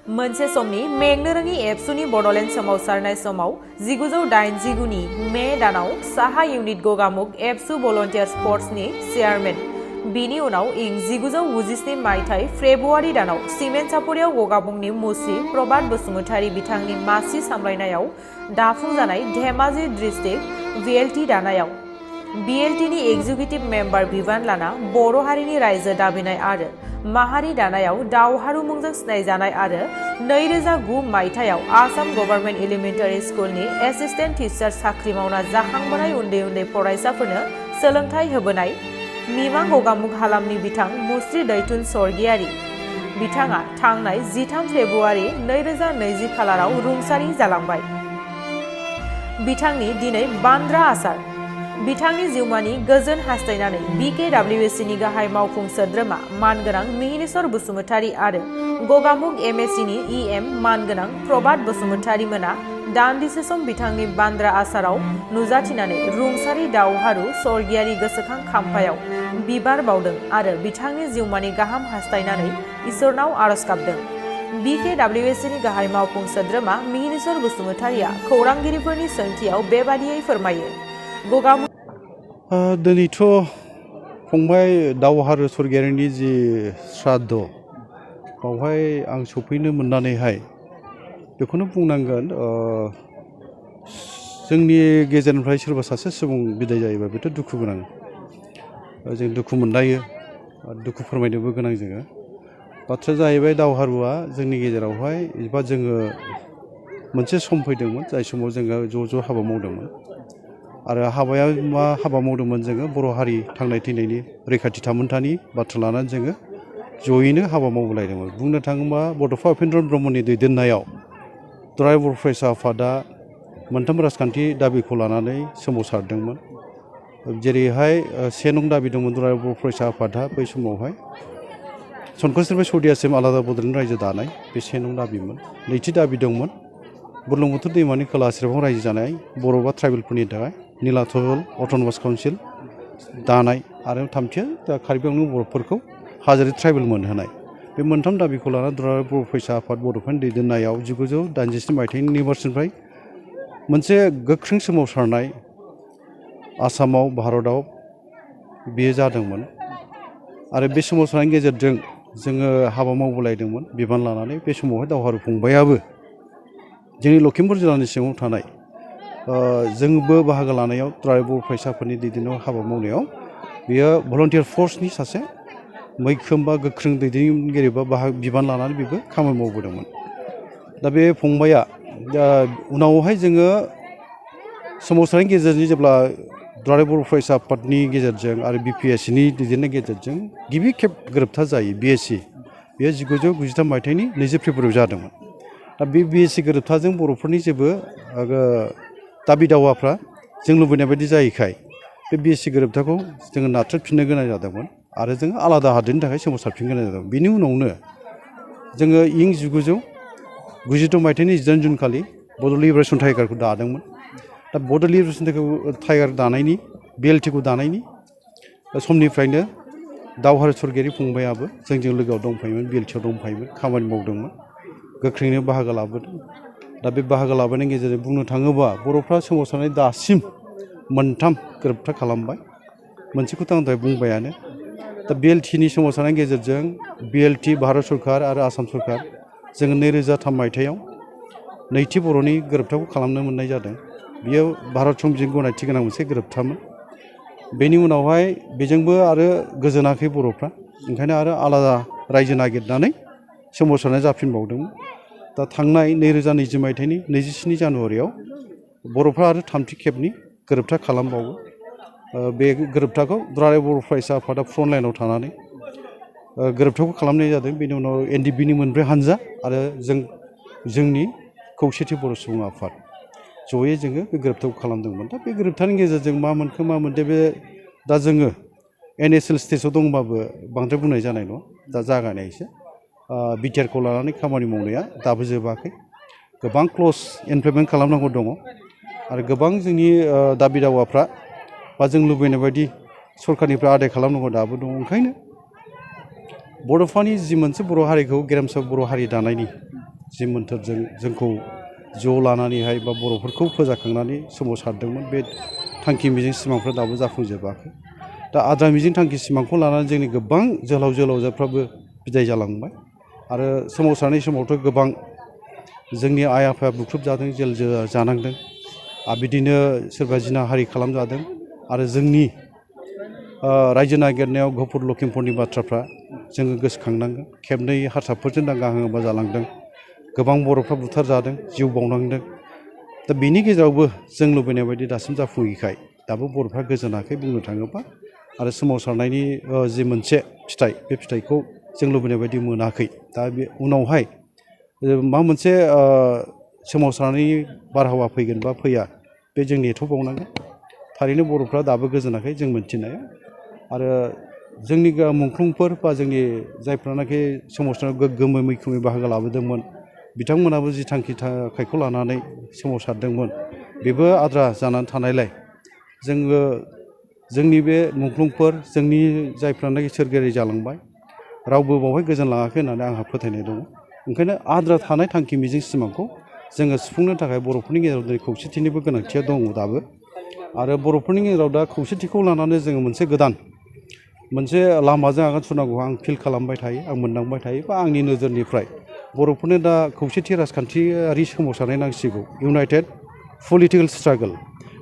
मोनसे समनि मेंनो रोङि एबसुनि बड'लेण्ड सोमावसारनाय समाव 1989 नि मे दानाव साहा इउनिट गगामुग एबसु भलन्टियार्स फर्सनि चेयारमेन बिनि उनाव इं 1997 मायथाइ फेब्रुवारि दानाव सिमेन्ट सापरियाव गगामुगनि मुस्रि प्रबाद बसुमतारी बिथांनि मासि सामलायनायाव दाफुंजानाय धेमाजि डिस्ट्रिक्ट VLT दानायाव BLTनि एग्जिकिउटिभ मेम्बार बिबान लाना बर' हारिनि रायजो दाबिनाय आरो माहारि दानायाव दावहारु मुंजों सिनायजानाय आरो 2009 मायथाइयाव आसाम गभर्नमेन्ट एलिमेन्टारि स्कुलनि एसिस्टेन्ट टिचार साख्रि मावना जाखांबोनाय उन्दै फरायसाफोरनो सोलोंथाइ होबोनाय मिमां गगामुग हालामनि बिथां मुस्रि दैथुन स्वर्गियारि बिथाङा थांनाय 13 फेब्रुवारि 2020 खालाराव रुंसारि जालांबाय। बिथांनि दिनै बान्द्रा आसार बिथांनि जिउमानि गोजोन हास्थायनानै BKWSनि गाहाय मावफुं सोद्रोमा मानगोनां मिहिनेश्वर बसुमतारी आरो गगामुग MSCनि EM मानगोनां प्रबाद बसुमतारी मोना दान्दिसे सम बिथांनि बान्द्रा आसाराव नुजाथिनानै रुंसारि दावहारु स्वर्गियारि गोसोखां खाम्फायाव बिबार बावदों आरो बिथांनि जिउमानि गाहाम हास्थायनानै इसोरनाव आरज गाबदों। BKWSनि गाहाय मावफुं सोद्रोमा मिहिनेश्वर बसुमतारीया खौरांगिरिफोरनि सोंथियाव बेबादियै फोरमायो। दिनैथ' फंबाय दावहारु स्वर्गियारिनि जि श्राद्ध बावहाय आं सफैनो मोननानैहाय बेखौनो बुंनांगोन जोंनि गेजेरनिफ्राय सोरबा सासे सुबुं बिदाय जायोबा बेथ' दुखु गोनां जों दुखु मोनलायो दुखु फोरमायनोबो गोनां जोङो बाथ्राया जाहैबाय दावहारुआ जोंनि गेजेरावहाय एबा जोङो मोनसे सम फैदोंमोन जाय समाव जोङो ज' हाबा मावदोंमोन आरो हाबाया मा हाबा मावदोंमोन जोङो बर' हारि थांनाय थैनायनि रैखाथि थामोन्थानि बाथ्रा लानानै जोङो जयैनो हाबा मावलायदोंमोन। बुंनो थाङोबा बड'फा उपेन्द्र ब्रह्मनि दैदेननायाव दुलाराय बर' फरायसा आफादा मोनथाम राजखान्थि दाबिखौ लानानै सोमावसारदोंमोन। जेरैहाय 1 नं दाबि दंमोन दुलाराय बर' फरायसा आफादा बै समावहाय संकसनिफ्राय सदियासिम आलादा बड'लेण्ड रायजो दानाय बे 1 नं दाबिमोन। नैथि दाबि दंमोन बुरलुंबुथुर दैमानि खोला सेराव रायजो जानाय बर' बा ट्राइबेलफोरनि थाखाय नीलाचल अट'नमास काउन्सिल दानाय आरो थामथिया कार्बि आंलं बर'फोरखौ हाजोआरि ट्राइबेल मोनहोनाय बे मोनथाम दाबिखौ लाना दुलाराय बर' फरायसा आफाद बड'फानि दैदेननायाव 1987 मायथाइनि निबारसिनिफ्राय मोनसे गोख्रों सोमावसारनाय आसामाव भारतआव बेयो जादोंमोन आरो बे सोमावसारनायनि गेजेरजों जोङो हाबा मावबोलायदोंमोन बिबान लानानै बे समावहाय दावहारु फंबायाबो जोंनि लखिमपुर जिल्लानि सिङाव थानाय जोंबो बाहागो लानायाव दुलाराय बर' फरायसाफोरनि दैदेननायाव हाबा मावनायाव बियो भलन्टियार फर्सनि सासे मैखोम बा गोख्रों दैदेनगिरि बा बिबान लानानै बेबो खामानि मावबोदोंमोन। दा बे फंबाया उनावहाय जोङो सोमावसारनायनि गेजेरजों जेब्ला दुलाराय बर' फरायसा आफादनि गेजेरजों आरो BPSCनि दैदेननायनि गेजेरजों गिबि खेब गोरोबथा जायो BSc बेयो 1993 मायथाइनि 20 फेब्रुवारियाव जादोंमोन। दा बे BSc गोरोबथाजों बर'फोरनि जेबो दाबि दावाफ्रा जों लुबैनाय बायदि जायैखाय बे BSc गोरोबथाखौ जोङो नाथ्रोदफिननो गोनां जादोंमोन आरो जोङो आलादा हादोरनि थाखाय सोमावसारफिननो गोनां जादोंमोन। बिनि उनावनो जोङो इं 1992 मायथाइनि 18 जुन खालि बड' लिबारेसन टाइगारखौ दादोंमोन। दा बड' लिबारेसन टाइगार दानायनि BLTखौ दानायनि समनिफ्रायनो दावहारु स्वर्गियारि फंबायाबो जोंजों लोगोआव दंफायोमोन BLTआव दंफायोमोन खामानि मावदोंमोन गोख्रैनो बाहागो लाबोदों। दा बे बाहागो लाबोनायनि गेजेरजों बुंनो थाङोबा बर'फ्रा सोमावसारनाय दासिम 3 गोरोबथा खालामबाय मोनसेखौथ' आं दहाय बुंबायानो। दा BLTनि सोमावसारनायनि गेजेरजों BLT भारत सरकार आरो आसाम सरकार जोङो 2003 मायथाइयाव नैथि बर'नि गोरोबथाखौ खालामनो मोननाय जादों। बियो भारत संबिजित गनायथि गोनां मोनसे गोरोबथामोन। बेनि उनावहाय बेजोंबो आरो गोजोनाखै बर'फ्रा ओंखायनो आरो आलादा रायजो नागिरनानै सोमावसारनाय जाफिनबावदोंमोन। दा थांनाय 2020 मायथाइनि 27 जानुवारियाव बर'फ्रा आरो थामथि खेबनि गोरोबथा खालामबावो। बे गोरोबथाखौ दुलाराय बर' फरायसा आफादा फ्रन्ट लाइनाव थानानै गोरोबथाखौ खालामनाय जादों। बेनि उनाव NDPनि 2 हानजा आरो जोंनि खौसेथि बर' सुबुं आफाद जयै जोङो बे गोरोबथाखौ खालामदोंमोन। दा बे गोरोबथानि गेजेरजों मा मोनखो मा मोनदों बे दा जोङो NSL स्टेजाव दंबाबो बांद्राय बुंनाय जानाय नङा दा जागायनायसो। बिटिआरखौ लानानै खामानि मावनाया दाबो जोबाखै गोबां क्ल'ज इमप्लिमेन्ट खालामनांगौ दङ आरो गोबां जोंनि दाबि दावाफ्रा बा जों लुबैनाय बायदि सरकारनिफ्राय आदाय खालामनांगौ दाबो दङ। ओंखायनो बड'फानि जि मोनसे बर' हारिखौ गेरेमसा बर' हारि दानायनि जि मोन्थोरजों जोंखौ ज' लानानैहाय बा बर'फोरखौ फोजाखांनानै सोमावसारदोंमोन बे थांखि मिजिं सिमांफ्रा दाबो जाफुंजोबाखै। दा आद्रा मिजिं थांखि सिमांखौ लानानै जोंनि गोबां जोहोलाव जोहोलावजोफ्राबो बिदाय जालांबाय आरो सोमावसारनाय समावथ' गोबां जोंनि आइ आफाया बुख्रुबजादों जेल जानांदों आरो बिदिनो सोरबा जिनाहारि खालामजादों आरो जोंनि रायजो नागिरनायाव गहपुर लखिमपुरनि बाथ्राफ्रा जोङो गोसोखांनांगोन। खेबनै हारसाफोरजों दाङा हाङा जालांदों, गोबां बर'फ्रा बुथारजादों, जिउ बावनांदों। दा बेनि गेजेरावबो जों लुबैनाय बायदि दासिम जाफुङैखाय दाबो बर'फ्रा गोजोनाखै बुंनो थाङोब्ला आरो सोमावसारनायनि जि मोनसे फिथाइ बे फिथाइखौ जों लुबैनाय बायदि मोनाखै। दा बे उनावहाय मा मोनसे सोमावसारनायनि बारहावा फैगोन बा फैया बे जों नेथ'बावनांगोन। थारैनो बर'फ्रा दाबो गोजोनाखै जों मोनथिनाया आरो जोंनि मुंख्लंफोर बा जोंनि जायफ्रानाखि सोमावसारनायाव गोग्गोमै मैखोमै बाहागो लाबोदोंमोन बिथांमोनाबो जि थांखिखौ लानानै सोमावसारदोंमोन बेबो आद्रा जानानै थानायलाय जोङो जोंनि बे मुंख्लंफोर जोंनि जायफ्रानाखि सोरगोयारि जालांबाय रावबो बावहाय गोजोन लाङाखै होननानै आंहा फोथायनाय दङ। ओंखायनो आद्रा थानाय थांखि मिजिं सिमांखौ जोङो सुफुंनो थाखाय बर'फोरनि गेजेराव दिनै खौसेथिनिबो गोनांथिया दङ दाबो आरो बर'फोरनि गेजेराव दा खौसेथिखौ लानानै जोङो मोनसे लामाजों आगान सुरनांगौ आं फिल खालामबाय थायो, आं मोनदांबाय थायो बा आंनि नोजोरनिफ्राय बर'फोरनो दा खौसेथि राजखान्थियारि सोमावसारनाय नांसिगौ। इउनाइटेड पलिटिकेल स्ट्रागोल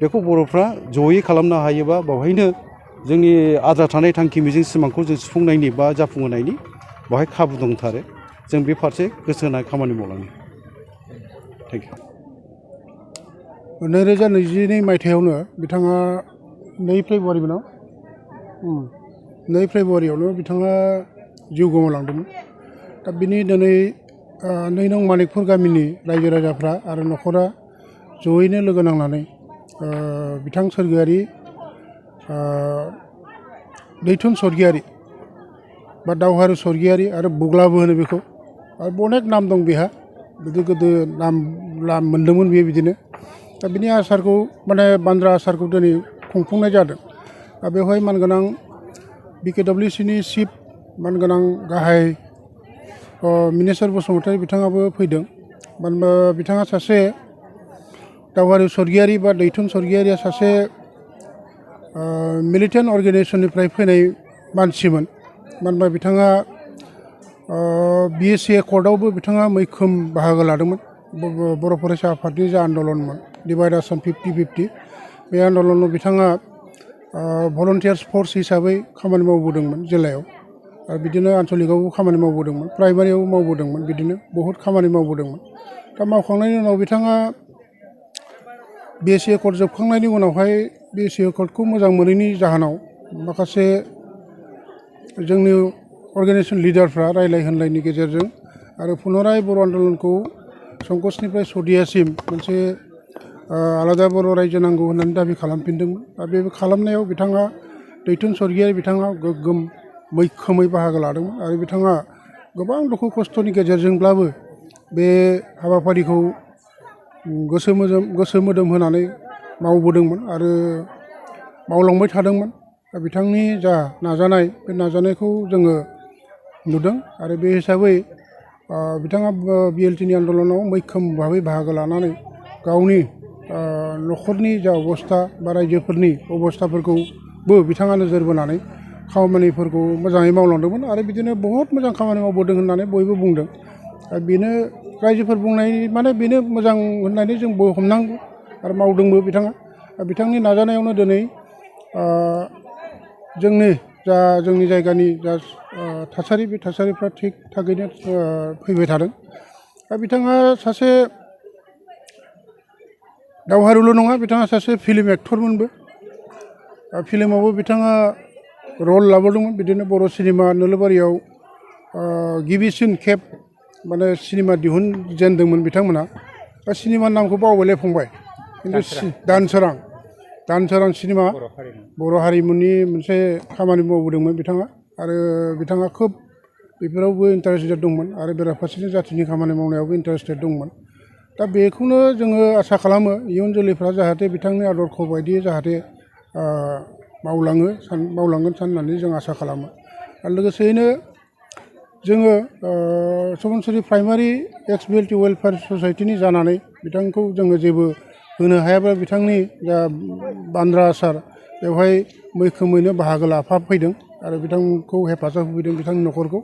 बेखौ बर'फ्रा जयै खालामनो हायोबा बावहायनो जोंनि आद्रा थानाय थांखि मिजिं सिमांखौ जों सुफुंनायनि बा जाफुंहोनायनि बावहाय खाबु दंथारो। जों बे फारसे गोसो होनाय खामानि मावलाङो। Thank you. 2022 मायथाइयावनो बिथाङा 2 फेब्रुवारिमोन 2 फेब्रुवारियावनो बिथाङा जिउ गोमालांदोंमोन। दा बिनि दिनै 2 नं मानिकपुर गामिनि रायजो राजाफ्रा आरो न'खरा जयैनो लोगो नांनानै बिथां सोरगोयारि दैथुन स्वर्गियारि बा दावहारु स्वर्गियारि आरो बुग्लाबो होनो बेखौ आरो अनेक नाम दं बेहा बिदि गोदो नाम मोन्दोंमोन बेयो बिदिनो। दा बिनि आसारखौ माने बान्द्रा आसारखौ दिनै खुंफुंनाय जादों। दा बेवहाय मानगोनां BKWCनि चिफ मानगोनां गाहाय मिनिस्टार बसुमतारी बिथाङाबो फैदों। मानोना बिथाङा सासे दावहारु स्वर्गियारि बा दैथुन स्वर्गियारिया सासे मिलिटेन्ट अर्गेनाइजेसननिफ्राय फैनाय मानसिमोन। मानोना बिथाङा BSC एकर्डआवबो बिथाङा मैखोम बाहागो लादोंमोन। बर' फरायसा आफादनि जा आन्दलनमोन डिभाइड आसाम 50-50 बे आन्दलनाव बिथाङा भलन्टियार्स फर्स हिसाबै खामानि मावबोदोंमोन जिल्लायाव आरो बिदिनो आन्चलिकआवबो खामानि मावबोदोंमोन, प्राइमारियावबो मावबोदोंमोन, बिदिनो बहुद खामानि मावबोदोंमोन। दा मावखांनायनि उनाव बिथाङा BSC एकर्ड जोबखांनायनि उनावहाय BSC एकर्डखौ मोजां मोनैनि जाहोनाव माखासे जोंनि अर्गेनाइजेसन लिडारफ्रा रायलाय होनलायनि गेजेरजों आरो पुनराय बर' आन्दलनखौ संकसनिफ्राय सदियासिम मोनसे आलादा बर' रायजो नांगौ होननानै दाबि खालामफिनदोंमोन। दा बे खालामनायाव बिथाङा दैथुन स्वर्गियारि बिथाङा गोग्गोम मैखोमै बाहागो लादोंमोन आरो बिथाङा गोबां दुखु खस्थ'नि गेजेरजोंब्लाबो बे हाबाफारिखौ गोसो मोदोम होनानै मावबोदोंमोन आरो मावलांबाय थादोंमोन। दा बिथांनि जा नाजानाय बे नाजानायखौ जोङो नुदों आरो बे हिसाबै बिथाङा BLTनि आन्दलनाव मैखोम भाबै बाहागो लानानै गावनि न'खरनि जा अबस्था बा रायजोफोरनि अबस्थाफोरखौबो बिथाङा नोजोर बोनानै खामानिफोरखौ मोजाङै मावलांदोंमोन आरो बिदिनो बहुद मोजां खामानि मावबोदों होननानै बयबो बुंदों। बेनो रायजोफोर बुंनाय माने बेनो मोजां होननानै जोंबो हमनांगौ आरो मावदोंबो बिथाङा। बिथांनि नाजानायावनो दिनै जोंनि जायगानि जा थासारि बे थासारिफ्रा थिग थागैनो फैबाय थादों। दा बिथाङा सासे दावहारुल' नङा, बिथाङा सासे फिल्म एक्टरमोनबो। फिल्मावबो बिथाङा रल लाबोदोंमोन। बिदिनो बर' सिनेमा नोलोबारियाव गिबिसिन खेब माने सिनेमा दिहुनजेनदोंमोन बिथांमोना। दा सिनेमानि नामखौ बावबायलै फंबाय, खिन्थु दानसोरां सिनेमा बर' हारिमुनि मोनसे खामानि मावबोदोंमोन बिथाङा आरो बिथाङा खोब बेफोरावबो इन्टारेस्टेड दंमोन आरो बेराफारसेथिं जाथिनि खामानि मावनायावबो इन्टारेस्टेड दंमोन। दा बेखौनो जोङो आसा खालामो इयुन जोलैफ्रा जाहाथे बिथांनि आदर्श बायदियै जाहाथे मावलांगोन साननानै जों आसा खालामो। आरो लोगोसेयैनो जोङो सुबुनसिरि प्राइमारि एक्सबिएलटि वेलफेयार ससाइटिनि जानानै बिथांखौ जोङो जेबो होनो हायाब्ला बिथांनि जा बान्द्रा आसार बेवहाय मैखोमैनो बाहागो लाफाफैदों आरो बिथांखौ हेफाजाब होफैदों बिथांनि न'खरखौ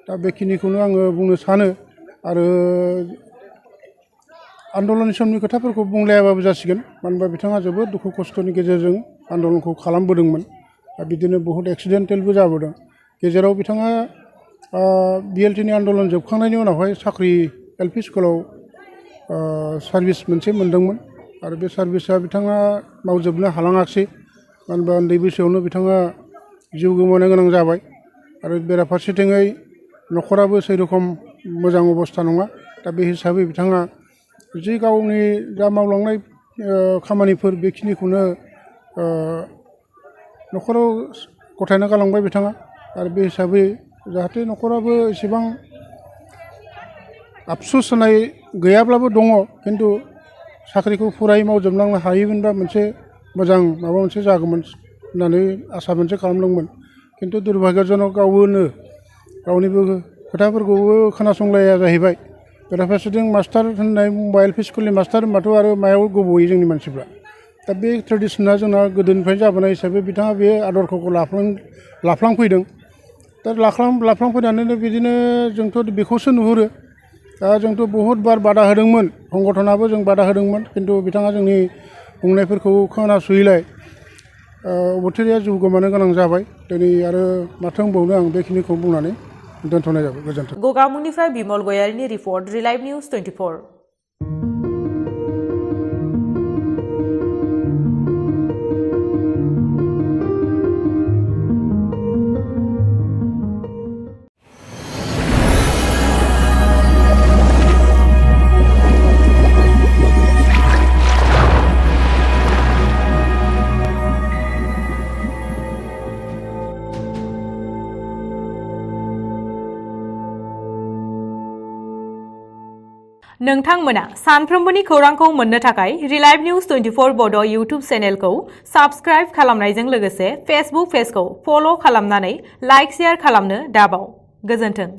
दा बेखिनिखौनो आङो बुंनो सानो आरो आन्दलननि समनि खोथाफोरखौ बुंलायाबाबो जासिगोन मानो होनबा बिथाङा जोबोद दुखु खस्थ'नि गेजेरजों आन्दलनखौ खालामबोदोंमोन दा बिदिनो बहुद एक्सिडेन्टेलबो जाबोदों गेजेराव बिथाङा बिएलटिनि आन्दलन जोबखांनायनि उनावहाय साख्रि एलपि स्कुलाव सार्भिस मोनसे मोनदोंमोन आरो बे सार्भिसा बिथाङा मावजोबनो हालाङाखिसै मानो होनबा उन्दै बैसोआवनो बिथाङा जिउ गोमानो गोनां जाबाय आरो बेराफारसेथिङै न'खराबो सेरखम मोजां अबस्था नङा दा बे हिसाबै बिथाङा जि गावनि जा मावलांनाय खामानिफोर बेखिनिखौनो न'खराव गथायना गालांबाय बिथाङा आरो बे हिसाबै जाहाथे न'खराबो एसेबां आफसुस होनाय गैयाब्लाबो दङ खिन्थु साख्रिखौ फुरायै मावजोबलांनो हायोमोनबा मोनसे मोजां माबा मोनसे जागौमोन होननानै आसा मोनसे खालामदोंमोन खिन्थु दुर्भाग्यजनक गावनो गावनिबो खोथाफोरखौबो खोनासंलाया जाहैबाय बेराफारसेथिं मास्टार होननाय बुंबाय एलपि स्कुलनि मास्टार होनबाथ' आरो मायाव गब'यो जोंनि मानसिफ्रा दा बे ट्रेडिसना जोंना गोदोनिफ्रायनो जाबोनाय हिसाबै बिथाङा बे आदर्शखौ लाफ्लांफैदों दा लाफ्लांफैनानैनो बिदिनो जोंथ' बेखौसो नुहुरो दा जोंथ' बहुद बार बादा होदोंमोन संगठनाबो जों बादा होदोंमोन खिन्थु बिथाङा जोंनि बुंनायफोरखौ खोनासुयैलाय अबथिराया जिउ गोमानो गोनां जाबाय दिनै आरो माथो बुंबावनो आं बेखिनिखौ बुंनानै दोनथ'नाय जाबाय गोजोन्थों। गगामुगनिफ्राय बिमल गयारिनि रिपर्ट रिलाइभ निउज 24। नोंथांमोना सानफ्रोमबोनि खौरांखौ मोननो थाखाय रिलाइभ निउज 24 बड' इउटुब चेनेलखौ साबस्क्राइब खालामनायजों लोगोसे फेसबुक पेजखौ फल' खालामनानै लाइक शेयार खालामनो दाबाव। गोजोन्थों।